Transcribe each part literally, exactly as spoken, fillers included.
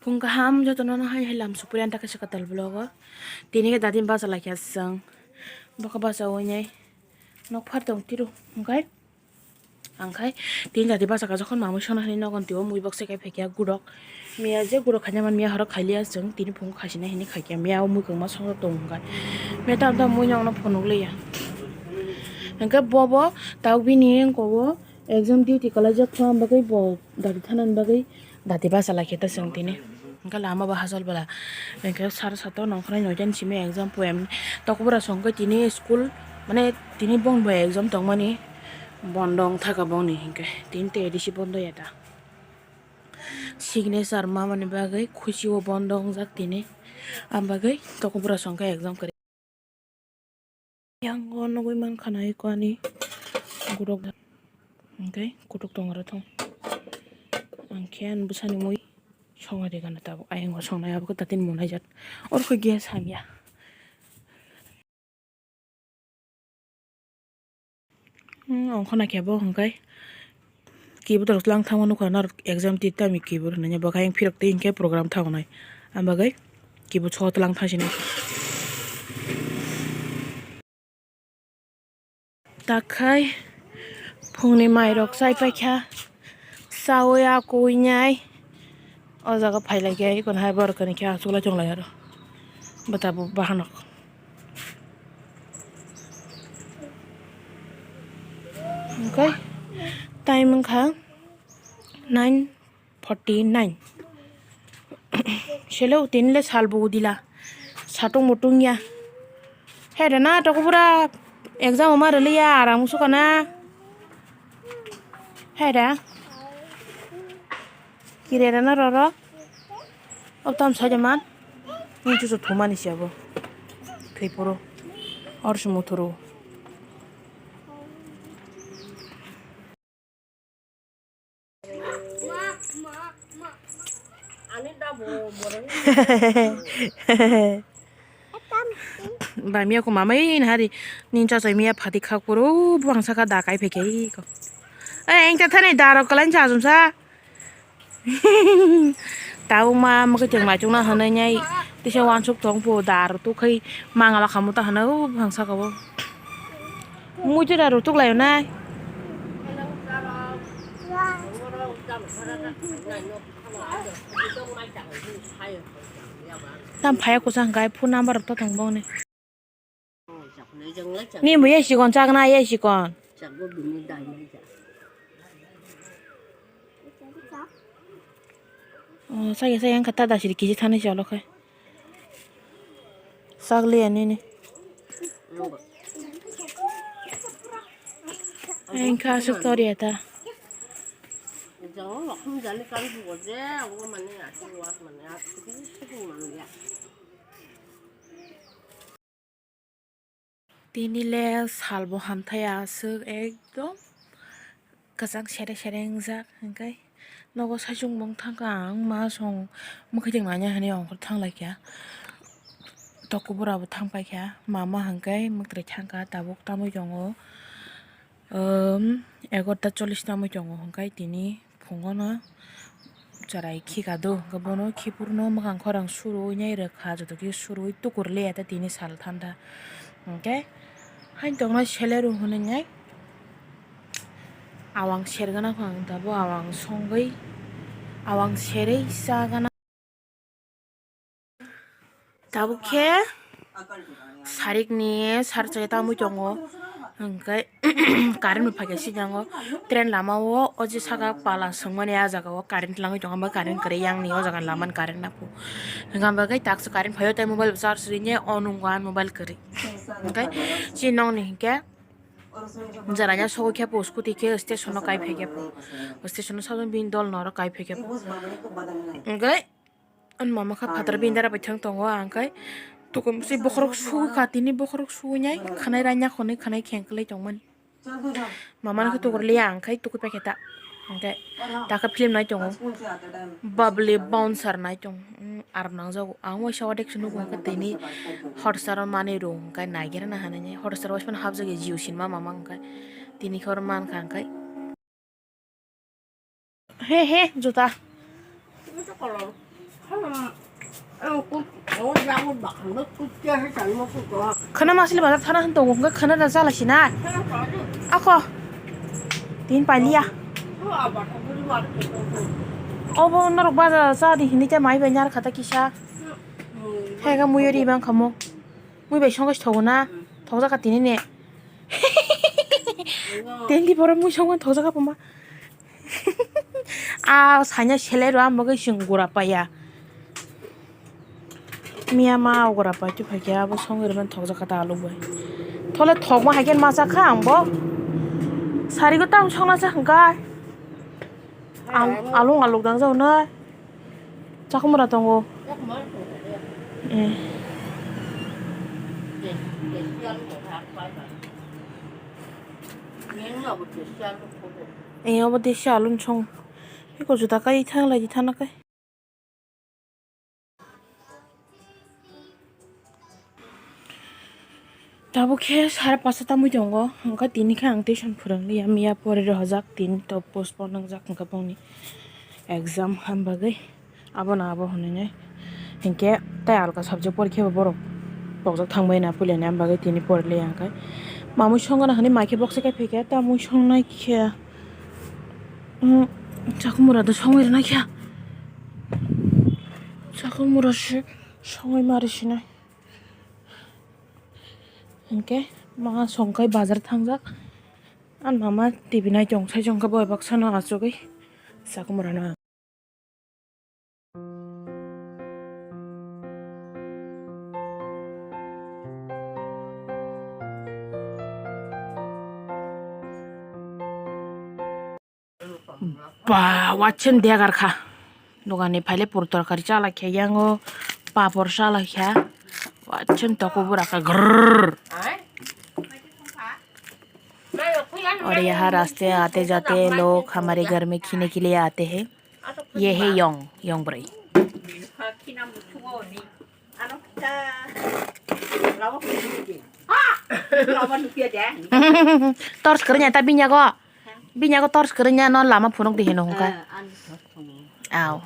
Wng kaham jotono no hai hai lam supri ang ta kaisa kwtal vlog o. Tini khe dati bacha laikha chwng. Bokha bacha wngnai nok phar tong tiro hwnkhe. Angkhai tini dati bacha ka jokhon mamui sona hinwi nogon tio mui bok se kai phaikya gurok. Miya je gurok khaina man miya horok khailiya chwng tini phungo khaisina hinwi khaikya miya o mui kwngma songjak tongo hwnkhe. Miya tamo tamo mui nokno phunukliya. Hwnkhe bobo tabuk bini wngkha o exam duty kwlaijak phano bagwi bo dati thanani bagwi. Dati bacha lai khe ta chwng tini. Hwnkhe lama bo hachal bwla. Hwnkhe sara sato nongkhornai noita ni simi exam poem. Tokobora songkhe tini school, mane tini bongni bai exam tongmani. Bondo wngthaka bongni hinkhe. Tini te A D C bondo ya ta. Signature mamani bagwi khuchi o bondo wngjak tini. Am bagwi tokobora songkhe exam kwrwi. Yang o nugui mankha na eko ani gurok hwnkhe kutuk tong aro thung. Ang khe ani bwsani mui songa de gana tabuk ayang o songnai abo khe tatini mwnai jat oro khe gas hamya. Hmm, ongkhorna khe bo hwnkhe kibo dorok tlang thangma nukha norok exam twi tamo kibo hinwi bo khe ayang phirok twi hinkhe program thangnai. Am bagwi kibo so tlang thang sini. Takhai phungni mairok chai paikha chaui akui nai. O jaga phailai khe eko hai borok kani khe achuk lai chonglai aro bwta bo bahanok. Hwnkhe time wngkha nine forty nine. Selo tini le sal bo udila satung mutung ya. Hai da na toko pura exam ma rwliya aram sukana. Hai da. Kire rana roro. Ob tam sai man. Ni chuchu thumani siya bo. Thwi puro. Or sumu thuru. Ba miya ko mamai na hari nin cha chai miya phati khak puro buang saka da kai pheke ko. Eh, engta thani da rok kalan cha jum sa. Tau ma mwkhwtwng maichukna hwnwi nai tisa uansuk tong phu da rw tuk khai mangala khamu ta hwnwi o bwsang saka o muitu da rw tuk lai nai. Tam phaya kwchang kai phone number rok ta tong boni. Ni bo ye sikon chakna ye sikon. Oh, saya saya yang kata dasir kiji thani chalo khai. Sagli ani ni. Engka asuk tori eta. Tini le sal bo hamthai aswk ekdom kwchang sere sere wngjak, hwnkhe nogo saichung bo wngthang kha ang ma song mwkhwtwng naina hinwi ongkhor thang lai kha. Toko bura bo thang pai kha, mama hwnkhe mwkhwtwng thang kha tabuk tamwi tongo. Umm, egarta chollish tamwi tongo, hwnkhe tini phungo no chwrai khika do, hwnkhe bono khiphuru no mwkhang khorang surui nai rwkha, joto khe surui tukur liya ta tini sal thanda. Hwnkhe hain tongno seleru hwnwi nai awang sergana phang tabuk awang songwi awang serwi chagana. Tabuk khe sarikni sar chaya tamwi tongo, hwnkhe current bo phaikha sijango, train lama o, o je saka pala swngmani ah jaga o current langwi tongo, hwnba current kwrwi yang ni o jaga ni lama ni current naphuru, hwnka hwnkhe taksa current phaio tei mobile bo charge rwini o nungo ani mobile kwrwi, hwnkhe chini nokni hinkhe jara ya sogwi khe bo scooty khe station o kai phai khe bo, station o sabjak bini dol no oro kai phai khe bo, hwnkhe. Ani mama kha phataro bini dara bai thang tongo, ang khai tukun si bokhorok sugwi kha, tini bokhorok sugwi nai khanai raina khonwi khanai kheng kwlai tongmani. Mama no khe tukur liya, ang khai tukui paikha ta. Hwnkhe ta khe film nai tongo, Babli Bouncer nai tongo, mm, aram nangjago. Ang waisa odek se nugo, hwnkhe tini Hotstar o manwi rw, hwnkhe naigerna hinwi Hotstar o waisa phano hapjagwi Jio cinema mama, hwnkhe tini khe oro mankha, hwnkhe. He, he, juta. Khana masli bazar thana hin tongo, hwnkhe khana da jala sinai. Ako. Tin paliya. Obo norok bazar cha di hinwi tei mai bai nyar kha ta kisa. Hega muiyo ri bang khamo. Mui bai songkhe thogo na. Thokjak ka tini ne. Tini borok mui songma thokjak ka puma. A saina selai rw ang bagwi chwng gura paiya. Miya ma gura pai tu phaikhe abo songwi rwmani thokjak kha ta alu bai. Thole thokma hai khe ma cha kha ang bo. Sari go tam songna cha hwnkha. Al-, alung aluk dang jao na. Chakhumura tongo. Eh. Eh, obo desi alun song. Eko juda kai thang lai di thana kai. Tabuk khe sare pasta tamwi tongo, hwnkhe tini khe ang tuition phwrwng liya, miya pore rohorjak, tini to postpone wngjak, hwnkhe bongni exam ham bagwi abono abo hwnwi nai, hinkhe tei alka subject porikhe bo borok pokjak thangbai na puilani, am bagwi tini pore liya hwnkhe mamwi songna hwnwi mai khe boksa khe phaikhe tamwi songnai khe. Umm, Chakhumura do songwi rwna khe. Chakhumura se songwi mari sinai. Hinkhe ma songkhai bazar thangjak. Ani mama T V nai tong sai chongkha boi baksa no achugwi Chakhumura no. Ba, watson degar kha. Dogani phaile pur torkari chala khe yango, papor chala kha. Watson toko bura kha grrrr. और यहाँ रास्ते आते जाते लोग हमारे घर में खीने के लिए आते हैं। Ye he yong, yong bwrwi. Torch kwrwngya ta binyago. Binyago torch kwrwngya no lama phunuk di hino hwnka. Aw.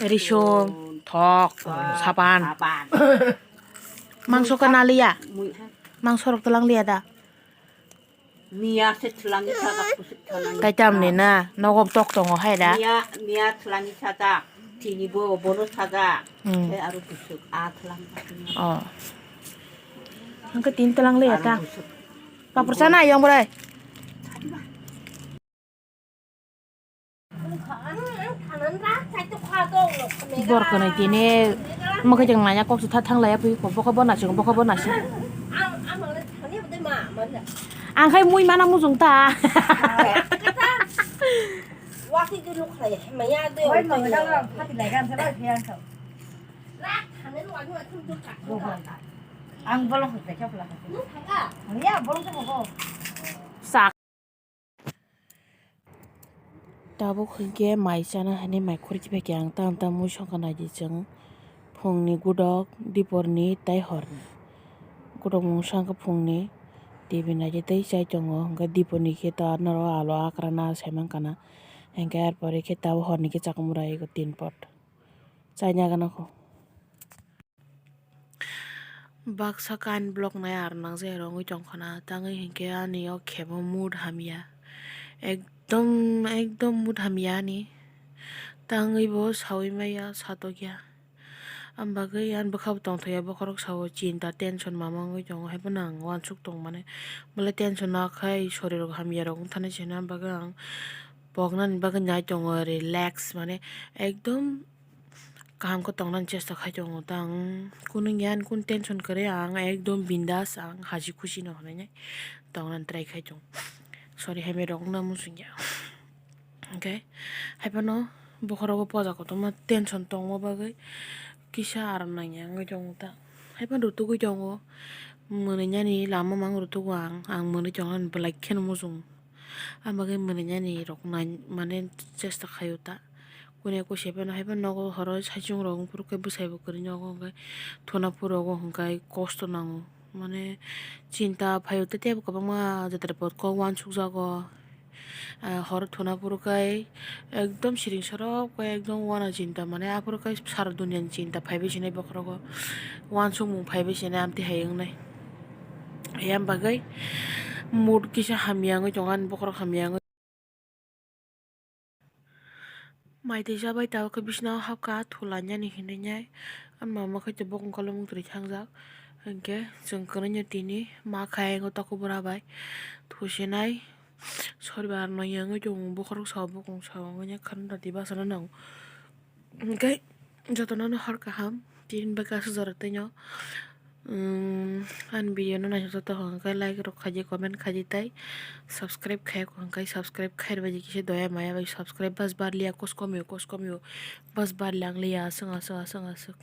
Risum, thok, sapan. Mangso ka naliya. Mangso rok twlang liya da. Miya se thwlangwi sajak, kusuk thwlangwi. Kaitam ni na, nogo tok tongo hai da? Miya, miya thwlangwi sajak, tini bo bono sajak. Hmm. Tei aro kusuk a thwlang. Oh. Hwnkhe tin twlang le aro ta. Kusuk. Papur sana ayong bwrwi. Bor kwnwi tini mwkhai chwng naina kok su tha thang laiya phi kho, bokha bo nasing, bokha bo nasing. Ang khai mui mana mujung ta. Ang bolong khe khe pla. Ang ya bolong khe bo. Sak. Tabuk hwnkhe mai chana hwnwi mai khurchi bai khe ang tam tam mui songkha naidi chwng phungni gudok diporni tei horni. Gudok mungsa wngkha phungni T V naidi tei chai tongo, hwnkhe diporni khe ta norok alo akrana saimankha na, hwnkhe arpore khe tabuk horni khe chakhumura ego tin pot. Chaina gana kho. Baksa kain block nai aro nangjak aro wngwi tongkha na, tangwi hinkhe ani o khebo mood hamya, ekdom, ekdom mood hamya ani, tangwi bo sawi maya satokya, am bagwi ani bwkha bo tongthokya, bokhorok sao chinta tension mama wngwi tongo, haiphano ang uansuk tongmani, belai tension nakhai sorirok hamyarok wngthani se hwnwi, am bagwi ang poknani bagwi nai tongo relax, mane ekdom. Kaham khe tongnani chesta khai tongo ta ang. Kunu ngiyan, kunu tension kwrwi ang ekdom bindas, ang haji khusi no hwnwi nai tongnani try khai tongo. Sorry, hai mai rok wngna muchungya. Hwnkhe haiphano bokhorogo poja kotorma tension tongma bagwi kisa aram nangya wngwi tongo ta. Haiphano rutugwi tongo, mwnwi nani lama mang rutugo ang, ang mwnwi tongnani belai kheno muchungo. Ang bagwi mwnwi nani rok nai mane chesta khaio ta. Kune kose phano hai phano nogo horo saichung rok wngphuru khe bwsai bo kwrwi nogo hwnkhe thuna phuru rogo hwnkhe kosto nango. Mane chinta phaio tei tebo kwbangma jatra pot kok uansuk jago. Ah, hor thuna phuru kai ekdom siring sorok kai ekdom wana chinta, mane aphuru kai sara duniani chinta phaibai sinai bokhorogo, wansukmung phaibai sinai amtwi hai wngnai. Ayang bagwi mood kisa hamya wngwi tongo, ani bokhorok hamya wngwi. Mai twi chabai tabuk khe bisina o hapkha, thulanyani hinwi nai. Ani mama khe bokong kolomung twrwi thangjak. Hinkhe chwng kwrwino tini ma khayango tokobora bai thusinai. Soribar no yangwi tongo, bokhorok sao bokong sao wngya, khanda twi bachana nango. Hinkhe jotono no hor kaham, tini bagwi aswk jora twi no. Umm, ani video no naisuk joto hwnkhe like rok khaidi, comment khaidi tei subscribe khaiya hwnkhe subscribe khairokbai kisa doya maya bai subscribe bas barliya koskomyo koskomyo bas barliya aswk aswk aswk aswk.